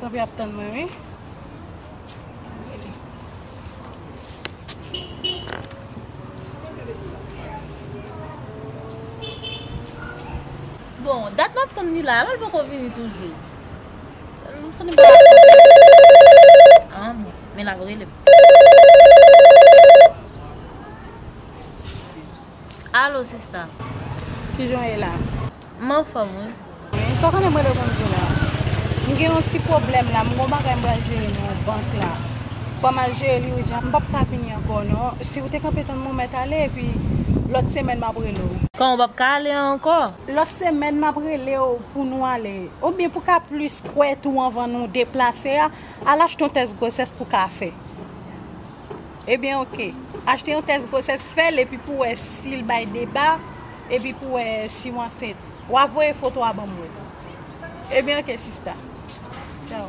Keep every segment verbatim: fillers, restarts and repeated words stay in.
Epi ap tann mwen, wi. Bon, dat m ap tann li la, l poko vini toujou. M santi m pa... Ah, bon, men l ap rele m. Alo, sista. Kijan w ye la? M anfòm, wi. Sa w konnen m rele pou m di w la? M gen yon ti pwoblèm la, m gen yon bagay m pral jere nan yon bank la. Fò m al jere li ijan. M p ap ka vini ankò, non. Si w te kanpe tann mwen, m mèt ale, epi lòt semèn m ap rele w. Kòman w p ap ka ale ankò? Lòt semèn m ap rele w pou nou ale. Oubyen pou w ka plis kwè tou anvan nou deplase a, al achte yon tès gwosès pou w ka fè. Ebyen, oke. Achte yon tès gwosès, fè l, epi pou w wè si l bay deba, epi pou w wè si w ansent. W a voye foto a ban m wè. Ebyen, oke, sista. Tchaw.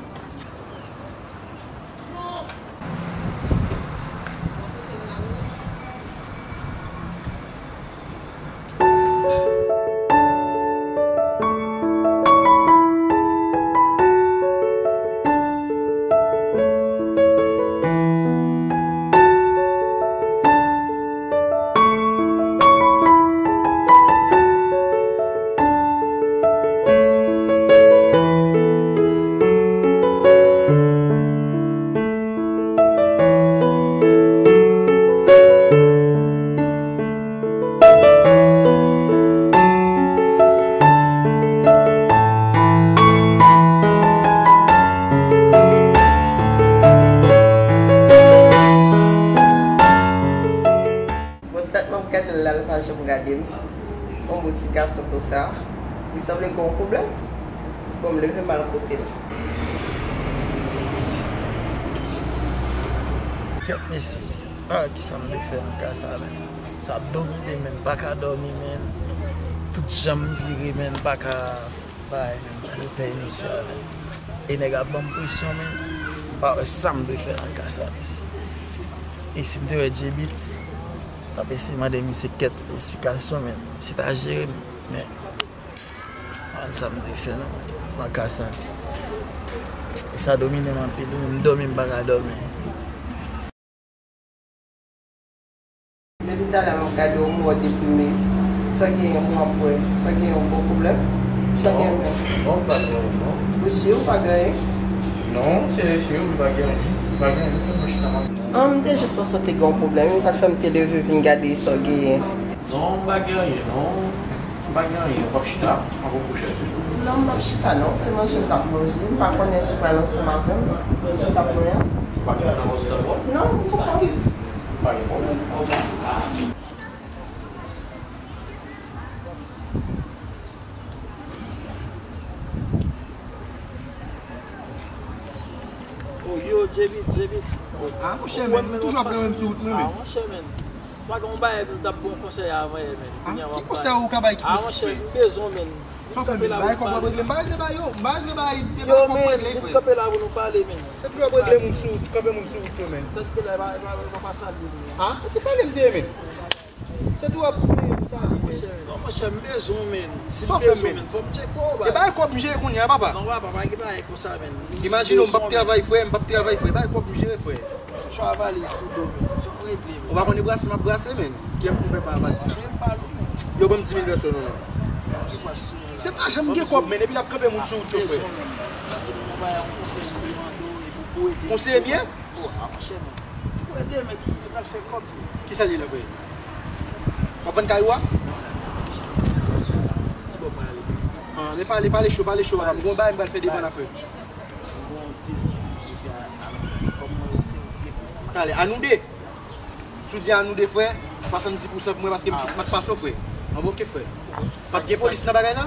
Bon, dat m ap gade l la, l pa janm gade m. Yon bon ti gason konsa. Li sanble gen yon pwoblèm. Bon, m leve m al kote l. Kèt mesye. Ah, kisa m te fè nan ka sa, menn? Sa ap domine, menn. M pa ka dòmi, menn. Tout jan m vire, menn. M pa ka bay, menn. Bouton misye a, menn. E nèg ap ban m presyon, menn. M pa wè sa m dwe fè nan ka sa, mesye. E si m te wè J-Beatz, m t ap eseye mande misye kèk esplikasyon, menn. Misye ta jere m, menn. M pa konn sa m dwe fè, non, nan ka sa. E sa domine m anpil, wi. M dòmi, m pa ka dòmi. Depi talè m ap gade w, m wè w deprime. Sa w genyen, m ap wè. Sa w genyen, yon gwo pwoblèm? Sa w genyen menm? Non, non, m pa gen anyen, non. Ou si w pa gen anyen? Non, serye, serye, m pa gen anyen. M pa gen anyen, se mwen chita m ap... Ah, m te jis panse w te gen yon pwoblèm, wi, sa k fè m te leve vin gade sa w genyen. Non, m pa gen anyen, non. M pa gen anyen, w p ap chita? M ap ofri w chèz, wi. Non, m p ap chita non, se manje m t ap manje. M pa konnen si w pral ansanm avè m, si w t ap mwen an. Ou pa gen moun nan kòs ou t ap wè? Non, m poko. Pa gen pwoblèm. Oh, yo, J-Beatz, J-Beatz. Ah, monchè, men, m toujou ap renmen m sou wout mwen, men. Ah, monchè, men. Pa gen yon bagay pou m t ap ba w konsèy avan yè, men. Ah, ki konsèy ou ka bay ki posib fè? Ah, monchè, m bezwen w, men. Sa w fè, men? Bay kòb w ap regle m? M pa regle bay yo. M pa regle bay, bay kòb pou regle, frè. Yo, men, vin kanpe la pou nou pale, men. Se toujou ap regle moun sou wout, kanpe moun sou wout yo, men. Sa ki te la, e pa, e pa, e pa, pa salye nou, men. Ah, e ki salye m te ye, men? Se tou ap peye pou salye, men. Non, monchè, m bezwen w, men. Si m bezwen w, men, fò m tcheke w, baz. E bay kòb m jere kounye a, papa. Non, papa, pa gen bagay konsa, men. Imajine w, m p ap travay, frè, m p ap travay, frè. Bay kòb m jere, frè. Chwa valiz sou do m, se w regle, men. Ou pa konn e brase m ap brase, men. Kiyès m konpè pa valiz sa? Monchè, m pale w, men. Yo ban m dis mil pèsòn, non, non. Ki pase sou mwen la? Se pa janm gen kòb, men, epi l ap kanpe moun sou wout yo, frè. Pase m yon bagay, yon konsèy m te mande w, epi pou ede m. Konseye m ye? Bon, a, monchè, men. Pou ede m, epi m pral fè kòb. Kisa l ye la, frè? W ap vann kay ou a? Ki bò m prale? Ah, men pale, pale cho, pale cho, papa. M gon bagay m pral fè devan la, frè. M gon deal pou m fè a, a nou de. Kòm mwen, se ou ki gen plis mak. Talè, a nou de. Si w di a nou de, frè, swasanndis pousan pou mwen paske m plis mak pase w, frè. Anben, oke, frè. P ap gen polis nan bagay la?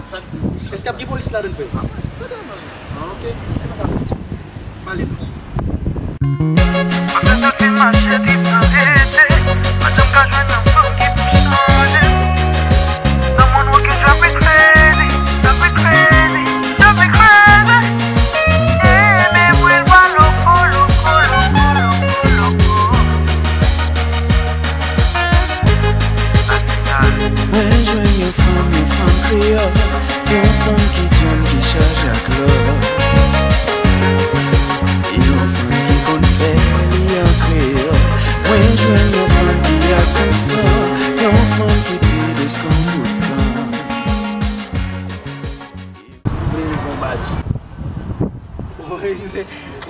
Èske ap gen polis ladann, frè? Ah, oke. Pale m. Mwen te soti mache, trip nan rete. Pa janm ka jwenn yon fanm ki pou chanje. Someone who can drive me crazy, drive me crazy, drive me crazy. Ede mwen pa loko, loko, loko, loko, loko. Mwen jwenn yon fanm, yon fanm kreyòl, yon fanm ki djanm, ki chaje ak lò.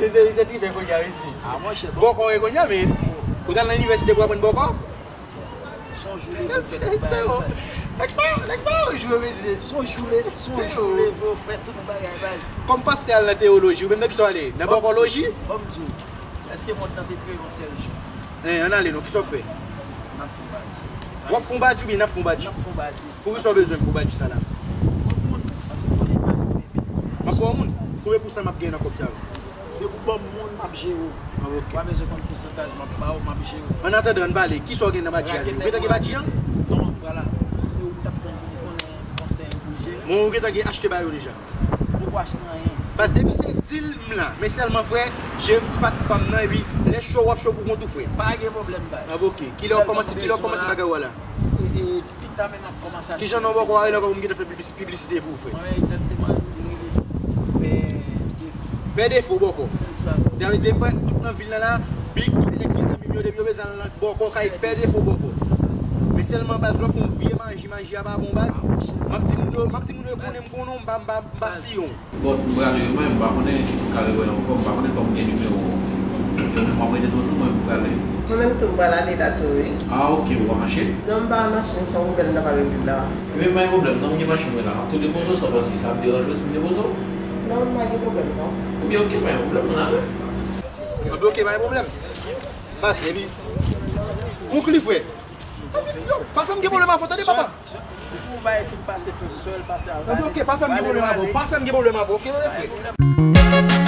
Mesye, misye tripe kounye a, mesye. Ah, monchè, bon. Bòkò e kounye a, men. Ou t al nan inivèsite pou aprann bòkò? Se yon jou leve fè tout bagay, baz. Nèg sa yo, nèg sa yo jwe, mesye. Se yon jou le-, se yon jou leve w fè tout bagay, baz. Kòm pastè al nan teyoloji, ou menm nan kisa w ale? Nan bòkòloji? Ban m di w, èske mond lan te kreye yon sèl jou? Hein, ann ale non, kisa w fè? N ap fon badji. W ap fon badji oubyen n ap fon badji? N ap fon badji. Pou kisa w bezwen m pou badji sa la? Kòb moun, paske konnen pa yo epi. M ap ba w moun? Konbyen pousan m ap genyen nan kòb sa yo? Depi w ban m moun, m ap jere w. Ah, ok. Ou pa bezwen konn pousantaj m ap ba w, m ap jere w. An atandan, ann pale. Kisa w gen nan badji a? Ou gentan gen badji an? Non, vwala. E ou t ap tann pou m konnen konsèy pou jere? Bon, ou gentan gen achte ba yo deja? Poko achte anyen. Baz, depi se deal m la. Men sèlman, frè, jere m ti pati pa m nan, epi lè cho w ap cho pou kont ou, frè. Pa gen pwoblèm, baz. Ah, ok. Kilè w kòmanse, kilè w kòmanse bagay ou a la? E, e, pita menm ap kòmanse achte. Kijan non bòkò a rele ankò pou m gentan fè piblis-, piblisite pou ou, frè? Mwen menm egzakteman, li rele Pè Defo. Pè Defo bòkò. Se sa. Depi m pran tout nan vil la la, big, tout nèg ki zanmi m yo, depi yo bezwen al nan bòkò, kay Pè Defo bòkò. Men sèlman baz, lè w fè yon vye maji, maji a pa bon baz. M ap di moun yo, m ap di moun yo konnen m konnen w, m pa, m pa, m pa siyon. Bon, m prale wi, mwen, m pa konnen si m ka rewè w ankò, m pa konnen kòm gen nimewo w. E mwen, m ap rete toujou, mwen, m prale. Mwen menm tou, m pral ale la tou, wi. Ah, ok, ou pa mache? Non, m pa mache, se yon nouvèl m t ap al regle la. Ebyen, pa gen pwoblèm, non, m gen machin mwen la. M ap tou depoze w, sa w panse, sa ap deranje w si m depoze w? Non, pa gen pwoblèm, non. Ebyen, ok, pa gen pwoblèm, ann ale. Ebyen, ok, pa gen pwoblèm. Baz, epi, konkli, frè. Yo, pa fè m gen pwoblèm avè w, tande, papa. Ou bay fin pase, frè m, sou el pase avè. Ok, ok, pa fè m gen pwoblèm avè w, pa fè m gen pwoblèm avè w, ok, frè.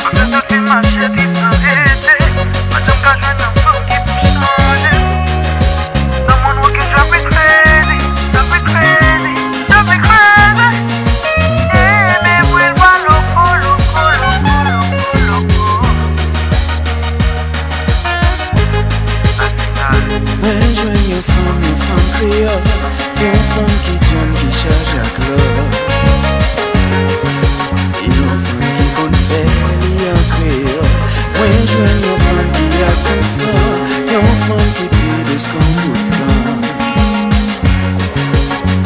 Mwen santi mache trip san rete, pa janm ka jwenn yon fanm ki pou chanje. Nan moun okenn jan pe kredi, jan pe kredi, jan pe kredi. Ele mwen pa loko, loko, loko, loko, loko. Mwen jwenn yon fanm, yon fanm kreyòl, yon fanm ki djanm, ki chaje ak lò. Yon fanm ki konn fè li an kreyòl. Mwen jwenn yon fanm ki ak tout san, yon fanm ki pi dous kon bout kan.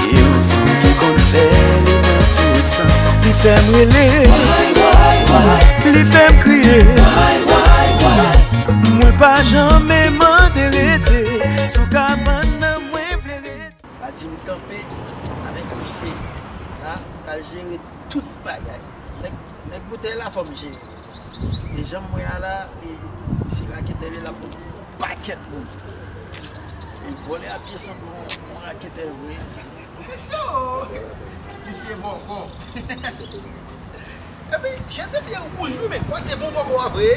Yon fanm ki konn fè li nan tout sans. Li fè m rele, li fè m kriye. Mwen pa janm mande rete, sou kabann nan mwen vle rete. Badji m kanpe avèk misye la, pral jere tout bagay. Nèg, nèg boutèy la fò m jere. E jan m wè a la, e misye raketè li, l ap pran pakèt moun. E vòlè a pye sanble yon, yon raketè vre, mesye. Mesye o, misye bòkò. Epi, jete pye wouj wi, men. Fò di bon bòkò a vre.